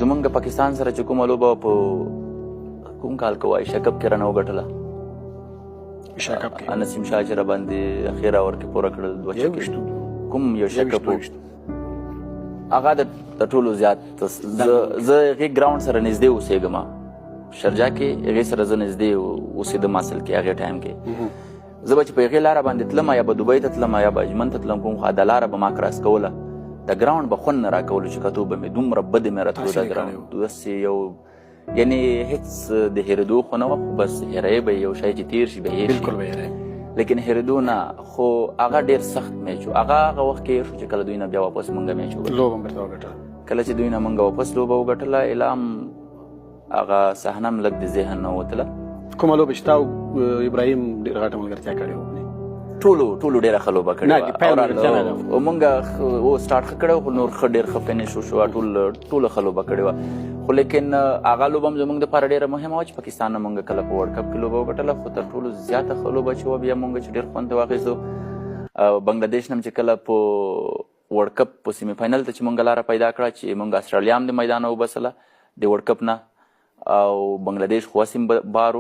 زمونږ پاکستان سره چې کومه لوبه په کوم کال کې وه، ایشیا کپ کې رانه وګټله. ایشیا کپ کې نسیم شاه چې راباندې اخر اور کې پوره کړل دوه چکې. کوم یو کپ هغه د ټولو زیات، زه هغې ګراونډ سره نږدې اوسېږم، شرجا کې هغې سره زه نږدې اوسېدم. اصل کې هغې ټایم کې زه به چې په هغې لاره باندې تلم، یا به دوبۍ ته تلم یا به اجمن ته تلم، کوم خو د لاره به ما کراس کوله، د ګراونډ به خوند نه راکولو چې کتو به مې دومره بدې مې راتلو. د ګراونډ داسې یو، یعنی هیڅ د هېرېدو خو نه وه، خو بس هېروې به، یو شی چې تېر شي به هېر شي. بالکل به هېروې. لیکن هېرېدو نه، خو هغه ډېر سخت میچ و. هغه هغه وخت کې هېر شو چې کله دوی نه بیا واپس مونږ میچ وګټل. لوبه هم بیرته وګټله. کله چې دوی نه مونږ واپس لوبه وګټله، اعلام هغه صحنه هم لږ د ذهن نه وتله. کومه لوبه چې تا او ابراهیم ډېره غټه ملګرتیا کړې وه؟ ټولو ډېره ښه لوبه کړې نه، وه. د پیل ملګرتیا نه ده. مونږ او سټارټ ښه کړی و، خو نور ښه ډېر ښه فینش وشو. ټولو ښه لوبه کړې وه، خو لیکن هغه لوبه هم زمونږ دپاره ډېره مهمه وه چې پاکستان نه مونږ کله په ورلډ کپ کې لوبه وګټله. خو تر ټولو زیاته ښه لوبه چې وه، بیا مونږ چې ډېر خوند واخیستو، بنګلادیش نه هم چې کله په ورلډ کپ په سیمي فاینل ته چې مونږ لاره پیدا کړه، چې مونږ استرالیا هم د میدانه وباسله د ورلډ کپ نه، او بنګلادیش خو هسې هم بار و.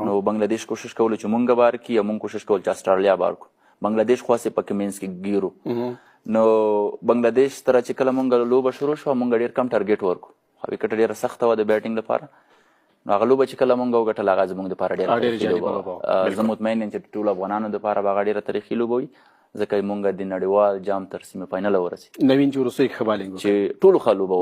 نو بنګلادیش کوشش کولو چې مونږ بار کړي او مونږ کوشش کول چې استرالیا بار کړو. بنګلادیش خو هسې پکې منځ کې ګیرو. نو بنګلادیش سره چې کله مونږ لوبه شروع شوه، مونږ ډېر کم ټارګېټ ورکړو، خو ویکټ ډېره سخته وه د بیټینګ لپاره. نو هغه لوبه چې کله مونږ وګټله، هغه زمونږ دپاره ډېره ډېره تاریخي جالبه لوبه لوبه وه. وه. زه مطمئن یم چې ټولو افغانانو دپاره به هغه ډېره تاریخي لوبه وي، ځکه مونږ د نړیوال جام تر سیمي فاینله ورسېدو. نوین چې وروستیو کې ښه بالینګ وکړ. چې ټولو ښه لوبه وکړه.